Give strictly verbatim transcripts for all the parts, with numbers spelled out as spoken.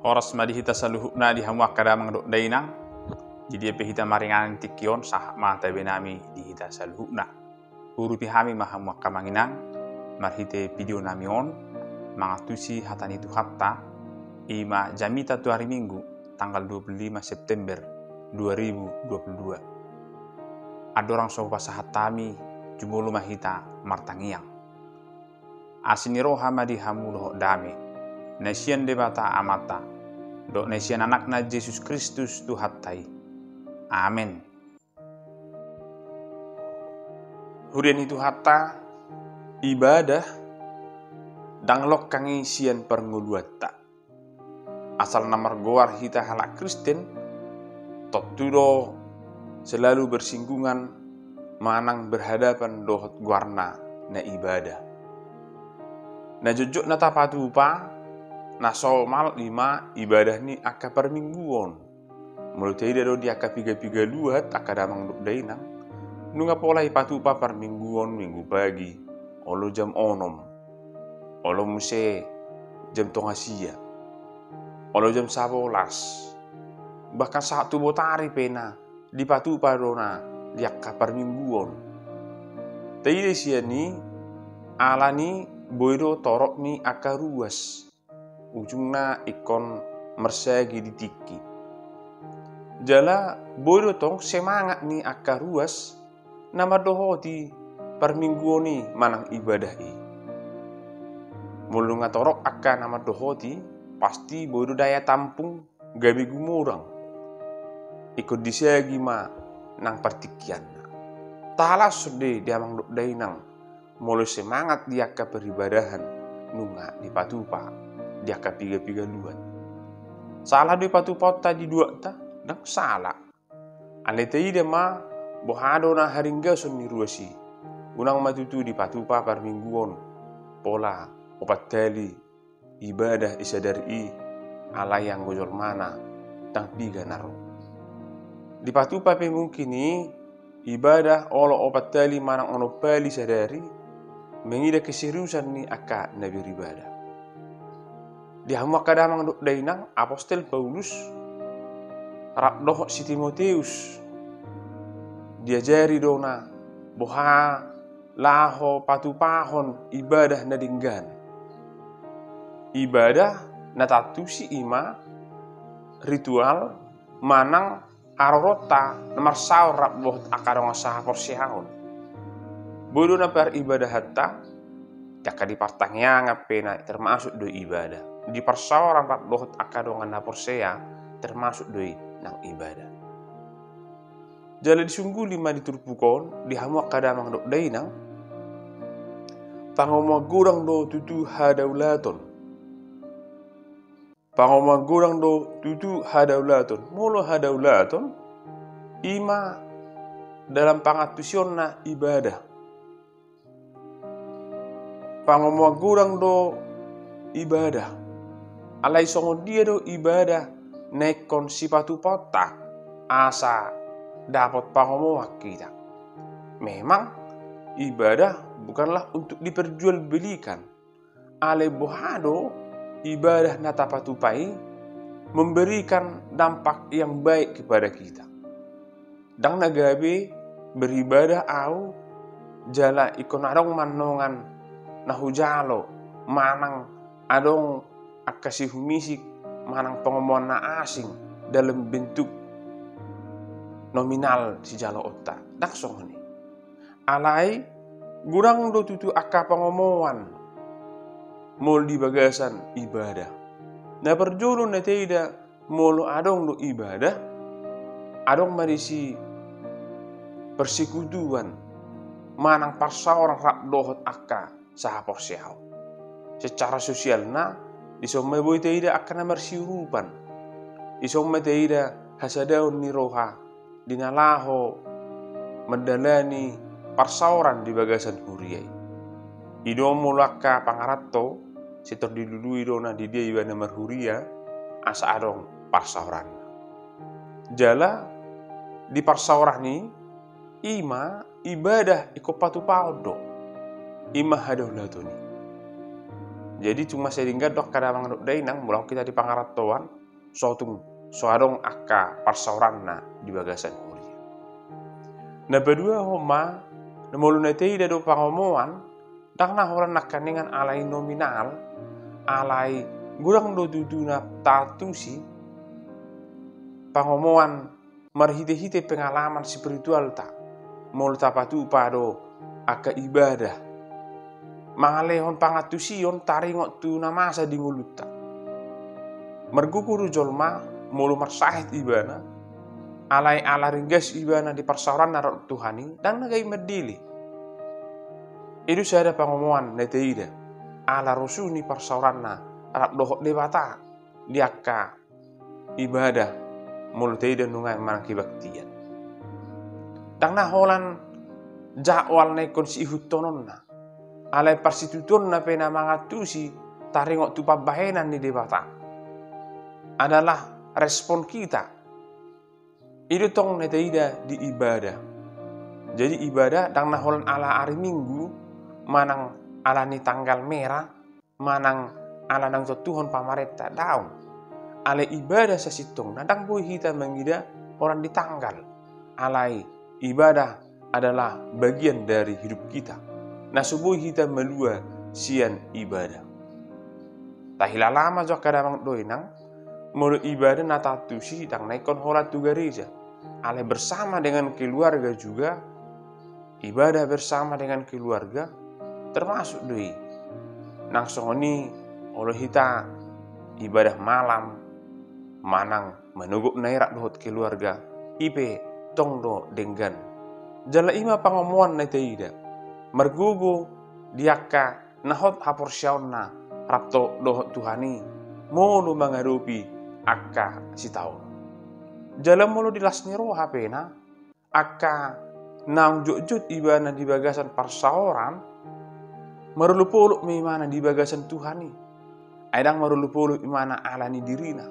Horas ma di hita saluhutna, di hamu angka damang dohot dainang. Di dia pe hita maringanan tingki on, sahat ma tabe nami di hita saluhutna. Urupi hami ma hamu angka amang inang, marhite video nami on, mangantusi hata ni Tuhanta, i ma jamita tu ari Minggu, tanggal dua puluh lima September dua ribu dua puluh dua. Andorang so hupasahat hami, jumolo ma hita martangiang. Asi ni roha ma di hamu dohot dame na sian Debata Amanta dohot na sian Anakna Jesus Kristus Tuhanta i. Amen. Huria ni Tuhanta, ibadah ndang longkang i sian parngoluanta. Asal na margoar hita halak Kristen, tontu do selalu bersinggungan manang berhadapan dohot goarna na ibadah. Na jotjot na tapatupa, na somal i ma ibadah ni angka parmingguon. Molo taida do di angka piga-piga luat, angka damang dohot dainang, nunga pola ipatupa parmingguon, Minggu pagi, olo jam onom, olo muse jam tonga sia, olo jam sabolas, bahkan sahat tu botari pe na dipatupa do na di angka parmingguon. Taida sian i, ala ni boi do torop ni angka ruas, ujungna ingkon marsagi di tingki. Jala boi do tong semangat ni angka ruas na mandohoti parmingguon i manang ibadah i. Molo nunga torop angka na mandohoti, pasti boi do daya tampung gabe gumodang. Ingkon disagi ma nang partingkianna. Talas sonde damang dohot dainang, molo semangat di angka peribadahan nunga dipatupa di angka piga-piga luat. Sala do ipatupaonta di duakta? Ndang sala. Alai taida ma boha do na haringgason ni ruas i. Unang ma tutu dipatupa parmingguon pola opat hali ibadah i sadari i, alai anggo jolmana ndang piga na ro. Dipatupa pe mungkin i ibadah olo opat hali manang onom hali sadari, mangida keseriusan ni angka na beribadah. Di hamu angka damang dohot dainang, Apostel Paulus rap dohot si Timoteus diajari do na boha laho patupahon ibadah na denggan. Ibadah na taantusi i ma ritual manang haroronta na marsaor rap dohot angka dongan sahaporseaon. Boi do na paribadahanta, angka di partangiangan pe na termasuk do ibadah. Di parsaoran rap dohot angka dongan na porsea termasuk do i nang ibadah. Jala disungguli ma di turpuk on, di hamu angka damang dohot dainang, pangomoan godang do tutu hadaulaton. Pangomoan godang do tutu hadaulaton. Molo hadaulaton, i ma dalam pangantusionna ibadah. Pangomoan godang do ibadah. Alai songon dia do ibadah na ingkon sipatupaonta asa dapot pangomoan hita? Memang ibadah bukanlah untuk diperjualbelikan. Alai boha do ibadah na tapatupa i memberikan dampak yang baik kepada kita? Ndang na gabe beribadah au jala ingkon adong ma annon na hujalo manang adong angka sihumisik manang pangomoan na asing dalam bentuk nominal sijaloonta. Ndang songon i. Alai godang do tutu angka pangomoan molo di bagasan ibadah. Na parjolo na taida, molo adong do ibadah, adong ma disi persekutuan manang parsaoran rap dohot angka sahaporseaon. Secara sosialna, dison ma boi taida angka na marsiurupan. Dison ma taida hasadaon ni roha di na laho mandalani parsaoran di bagasan huria i. I do molo angka pangaranto, sai tor dilului do na di dia ibana marhuria asa adong parsaoranna. Jala di parsaoran i, i ma ibadah ingkon patupaon do, i ma hadaulaton i. Jadi tung mansai denggan do angka damang dohot dainang, molo hita di pangarantoan, so tung so adong angka parsaoranna di bagasan huria. Na paduahon ma, molo na taida do pangomoan, ndang na holan nangkaningan alai nominal, alai godang do tutu na taantusi pangomoan marhitehite pengalaman spiritualta, molo tapatupa do angka ibadah mangalehon pangantusion taringot tu na masa di ngolunta. Margogo do jolma molo marsahit ibana, alai ala ringgas ibana di parsaoranna rap Tuhan i, ndang na gabe mandele. I do sada pangomoan na taida, ala rosu ni parsaoranna rap dohot Debata di angka ibadah, molo taida nunga manang kebaktian. Ndang na holan jadwal na ingkon siihuthononna, alai parsitutuonna pe na mangantusi taringot tu pambahenan ni Debata adalah respon hita. I do tong na taida di ibadah. Jadi ibadah ndang na holan ala ari Minggu, manang ala ni tanggal merah, manang ala naung ditontuhon pamarenta, daong. Alai ibadah sasintongna ndang boi hita mangida holan di tanggal. Alai ibadah adalah bagian dari hidup hita. Na so boi hita malua sian ibadah. Tahilala ma jo angka damang dohot dainang, molo ibadah na taantusi ndang na ingkon holan tu gareja. Alai bersama dengan keluarga juga, ibadah bersama dengan keluarga termasuk do i. Nang songon i, olo hita ibadah malam, manang manogop na i rap dohot keluarga, i pe tong do denggan. Jala i ma pangomoan na taida, margogo di angka na hot haporseaonna rap dohot Tuhan i, molo mangadopi angka sitaonon. Jala molo di las ni roha pe na, angka naung jotjot ibana di bagasan parsaoran, marolopolop ma ibana di bagasan Tuhan i. Ai ndang marolopolop ibana ala ni dirina,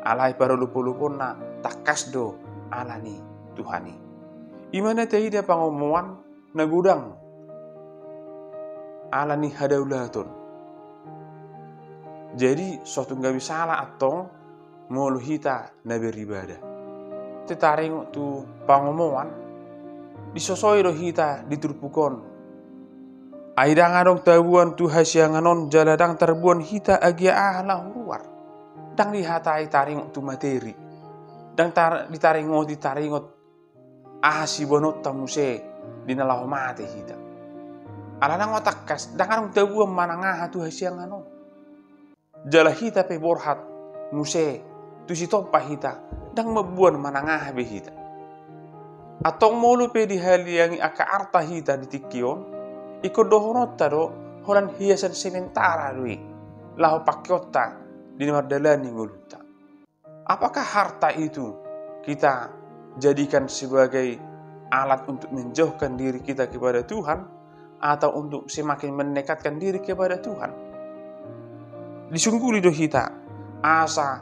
alai parolopoloponna tangkas do ala ni Tuhan i. I ma na taida pangomoan na godang ala ni hadaulaton. Jadi so tung gabe sala antong molo hita na beribadah. Taringot tu pangomoan, disosoi do hita di turpuk on. Ai ndang adong taboan tu hasiangan on jala ndang tarboan hita agia aha na huruar. Ndang dihatai taringot tu materi. Ndang tar-, ditaringoti taringot aha siboanonta muse di na laho mate hita. Ala nunga tangkas, ndang adong taboan manang aha tu hasiangan on. Jala hita pe borhat muse, tu sitompa hita, ndang mamboan manang aha be hita. Antong molo pe dihaliangi angka arta hita di tingki on, ingkon dohononta do holan hiasan sementara do i, laho pangkeonta di na mardalani ngolunta. Apakah harta itu kita jadikan sebagai alat untuk menjauhkan diri kita kepada Tuhan, atau untuk semakin mendekatkan diri kepada Tuhan? Disungguli do hita, asa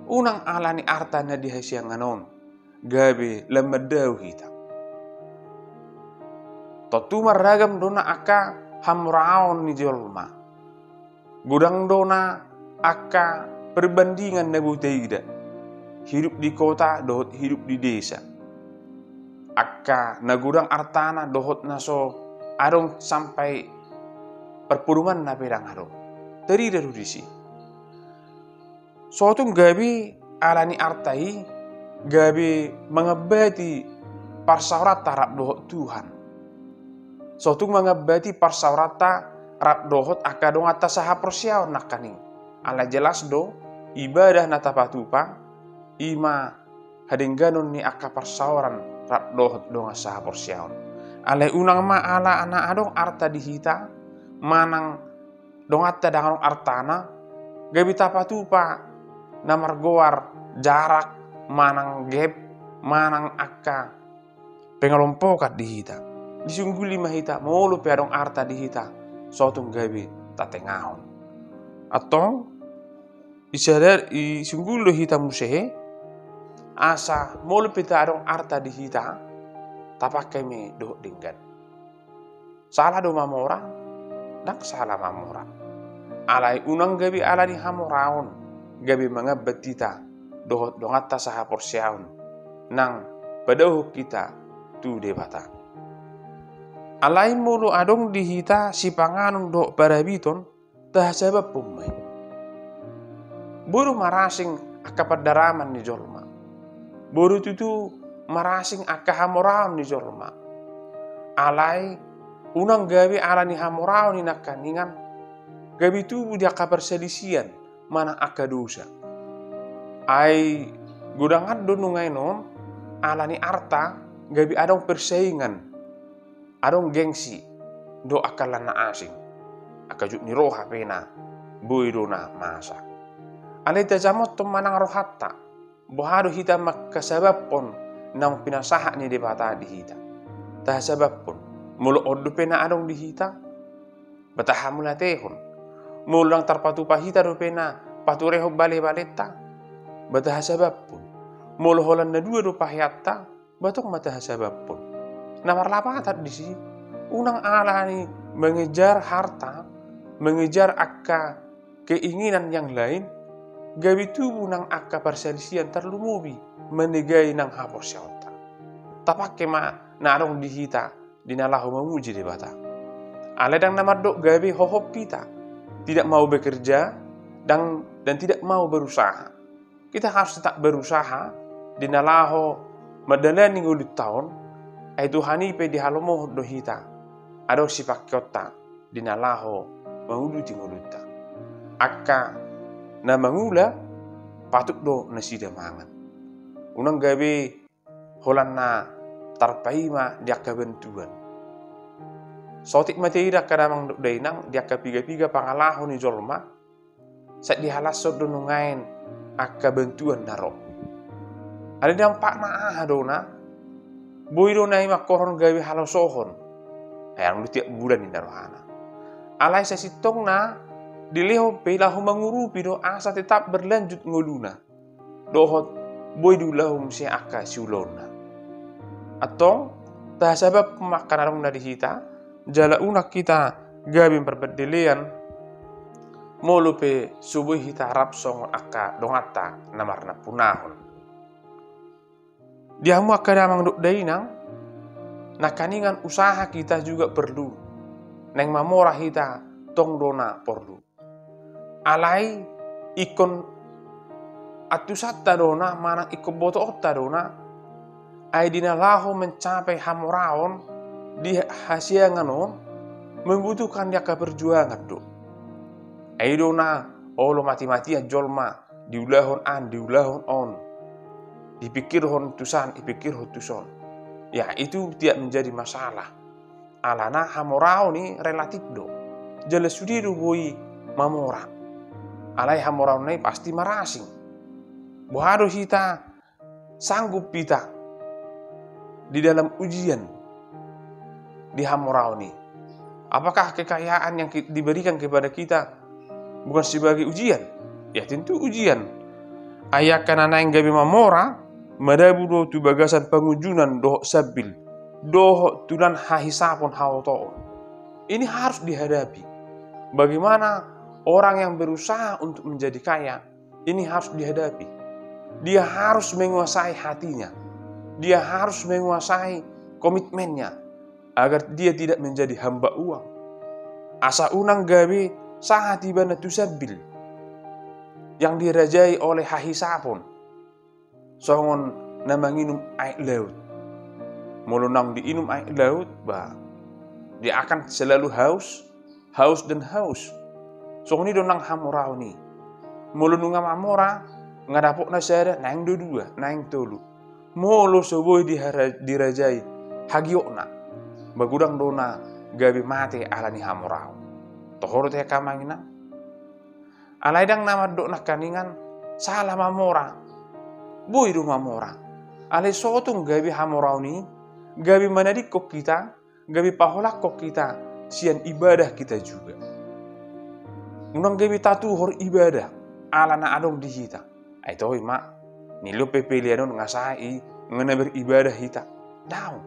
unang ala ni arta na di hasiangan on gabe lam mandao hita. Tontu marragam do na angka hamuraon ni jolma. Godang do na angka perbandingan na boi taida, hidup di kota dohot hidup di desa. Angka na godang artana dohot na so adong sampai parpudunganna pe ndang adong. Tarida do disi. So tung gabe ala ni arta i gabe mangambati parsaoranta rap dohot Tuhan. So tung mangambati parsaoranta rap dohot angka donganta sahaporseaon nangkaning. Ala jelas do, ibadah na tapatupa i ma hadengganon ni angka parsaoran rap dohot dongan sahaporseaon. Alai unang ma ala na adong arta di hita, manang donganta ndang adong artana, gabe tapatupa na margoar jarak, manang gap, manang angka pengelompokan di hita. Disungguli ma hita, molo pe adong arta di hita, so tung gabe tatengahon. Antong, disadar, disungguli do hita muse, asa molo pe adong arta di hita, tapangke ma i dohot denggan. Sala do mamora? Ndang sala mamora. Alai unang gabe ala ni hamoraon gabe mangambat hita dohot donganta sahaporseaon nang padaohon hita tu Debata. Alai molo adong di hita sipanganon dohot parabiton, tahasababhon ma i. Boi do marasing angka pandaraman ni jolma. Boi do tutu marasing angka hamoraon ni jolma. Alai unang gabe ala ni hamoraon i nangkaningan gabe tubu di angka parsalisian manang angka dosa. Ai godang do nuaeng on ala ni arta gabe adong persaingan, adong gengsi dohot angka na asing. Angka jut ni roha pe na boi do na masa. Alai tajamothon ma nang rohanta, boha do hita mangkasababhon naung pinasahat ni Debata di hita. Tahasababhon, molo on dope na adong di hita, ba tahamauliatehon. Molo ndang tarpatupa hita dope na paturehon balebalenta, ba tahasababhon. Molo holan na dua do paheanta, ba tong ma tahasababhon. Na marlapatan disi, unang ala ni mengejar harta, mengejar angka keinginan yang lain, gabe tubu nang angka parsalisian tarlumobi manegai nang haporseaonta. Tapangke ma na adong di hita di na laho mamuji Debata. Alai ndang na mandok gabe hohom hita, tidak mau bekerja dan, dan tidak mau berusaha. Kita harus tetap berusaha di na laho mandalani ngolunta on, ai Tuhan i pe dihalomohon do hita, adong sipangkeonta di na laho manguduti ngolunta. Angka na mangula patut do nasida mangan. Unang gabe holan na tarpaima di angka bantuan. Saotik ma taida angka damang dohot dainang di angka piga-piga pangalaho ni jolma, sai dihalashon do nuaeng angka bantuan na ro. Alai dampakna aha do na? Boi do na i mangkorhon gabe halosohon. Ai adong do tiap bulan ninna rohana. Alai sasintongna dilehon pe i laho mangurupi do asa tetap berlanjut ngoluna. Dohot boi diulahon muse angka siulaonna. Antong, tahasababhon ma angka na adong na di hita, jala unang hita gabe marbandelean, molo pe so boi hita rap songon angka donganta na marnampunahon. Di hamu angka damang dohot dainang, nangkaningan usaha hita juga porlu. Naeng mamora hita tong do na porlu. Alai ingkon antusanta do na manang ingkon botoonta do na, ai di na laho mencapai hamoraon di hasiangan on membutuhkan di angka perjuangan do. Ai do na olo mati-matian jolma diulahon an, diulahon on, dipikirhon tusan, dipikirhon tuson. Ya, itu tidak menjadi masalah. Alana hamoraon i relatif do. Jala sude do boi mamora. Alai hamoraonna i pasti marasing. Boha do hita sanggup hita di dalam ujian di hamoraon i? Apakah kekayaan yang ki-, diberikan kepada kita bukan sebagai ujian? Ya tentu ujian. Ai angka na naeng gabe mamora, madabu do tu bagasan pangunjunan dohot sambil, dohot tulan hahisapon haotoon. Ini harus dihadapi. Bagaimana orang yang berusaha untuk menjadi kaya, ini harus dihadapi. Dia harus menguasai hatinya. Dia harus menguasai komitmennya agar dia tidak menjadi hamba uang. Asa unang gabe sahat ibana tu sambil yang dirajai oleh hahisapon. Songon na manginum aek laut. Molo naung diinum aek laut, ba, dia akan selalu haus, haus dan haus. Songon i do nang hamoraon i. Molo nunga mamora, nga dapotna sada, naeng do dua, naeng tolu. Molo so boi dihara-, dirajai hagiotna, ba godang do na gabe mate ala ni hamoraon. Toho do tahe angka amang inang? Alai ndang na mandok nangkaningan sala mamora. Boi do mamora. Alai so tung gabe hamoraon i, gabe manadingkon hita, gabe paholangkon hita sian ibadah hita juga. Unang gabe tatuhor ibadah ala na adong di hita. Ai toho i ma, nilehon pe pelean on nga sae i, nga na beribadah hita. Daong.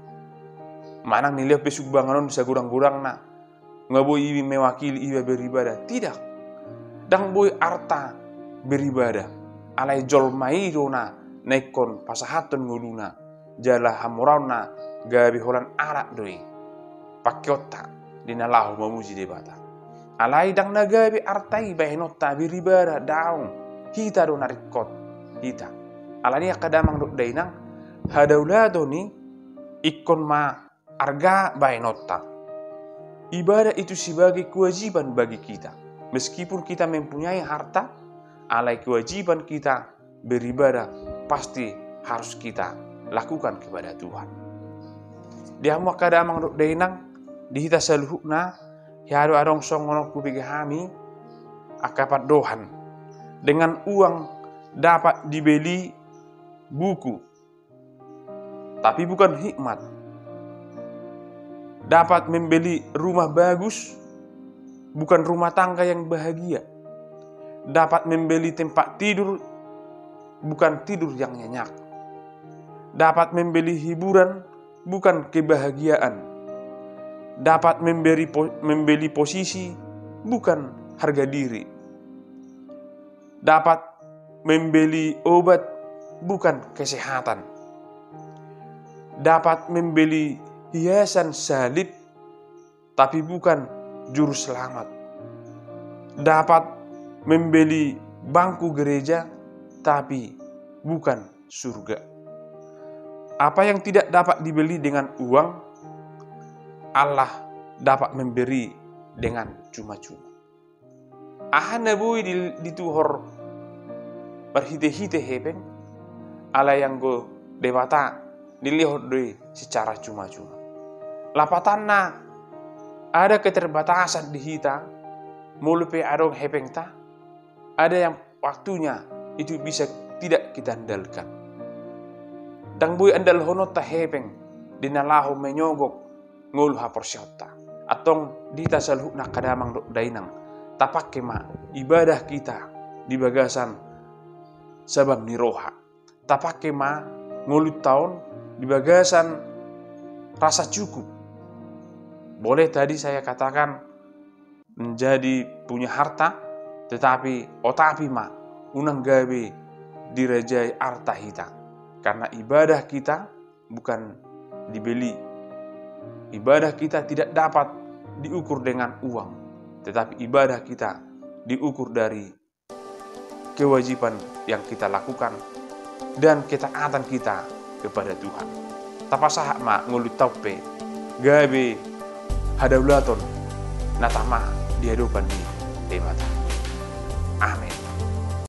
Manang nilehon pe sumbangan on sagodang-godangna, nga boi i mewakili iba beribadah. Tidak. Ndang boi arta beribadah, alai jolma i do na ingkon pasahathon ngoluna, jala hamoraonna gabe holan alat do i pangkeonta di na laho mamuji Debata. Alai ndang na gabe arta i bahenonta beribadah, daong, hita do na ringkot hita. Alani i angka damang dohot dainang, hadaulaton i ingkon ma arga bahenonta. Ibadah itu sebagai kewajiban bagi kita. Meskipun kita mempunyai harta, alai kewajiban kita beribadah pasti harus kita lakukan kepada Tuhan. Di hamu angka damang dohot dainang, di hita saluhutna, hea do adong songon on hubege hami angka pandohan. Dengan uang dapat dibeli buku, tapi bukan hikmat. Dapat membeli rumah bagus, bukan rumah tangga yang bahagia. Dapat membeli tempat tidur, bukan tidur yang nyenyak. Dapat membeli hiburan, bukan kebahagiaan. Dapat memberi po-, membeli posisi, bukan harga diri. Dapat membeli obat, bukan kesehatan. Dapat membeli hiasan salib, tapi bukan juru selamat. Dapat membeli bangku gereja, tapi bukan surga. Apa yang tidak dapat dibeli dengan uang, Allah dapat memberi dengan cuma-cuma. Aha na boi di, dituhor marhite-hite hepeng, alai anggo Debata dilehon do i secara cuma-cuma. Lapatanna, ada keterbatasan di hita, molo pe adong hepengta, ada yang waktunya itu bisa tidak kita andalkan. Ndang boi andalhononta hepeng di na laho menyogok ngolu haporseaonta. Antong di hita saluhutna angka damang dohot dainang, tapangke ma ibadah kita di bagasan sabam ni roha. Tapangke ma ngolunta on di bagasan rasa cukup. Boleh tadi saya katakan menjadi punya harta, tetapi otapi ma, unang gabe dirajai arta hita. Karena ibadah kita bukan dibeli. Ibadah kita tidak dapat diukur dengan uang, tetapi ibadah kita diukur dari kewajiban yang kita lakukan dan ketaatan kita kepada Tuhan. Tapasahat ma ngolunta on pe gabe hadaulaton na tama di adopan ni Debata. Amin.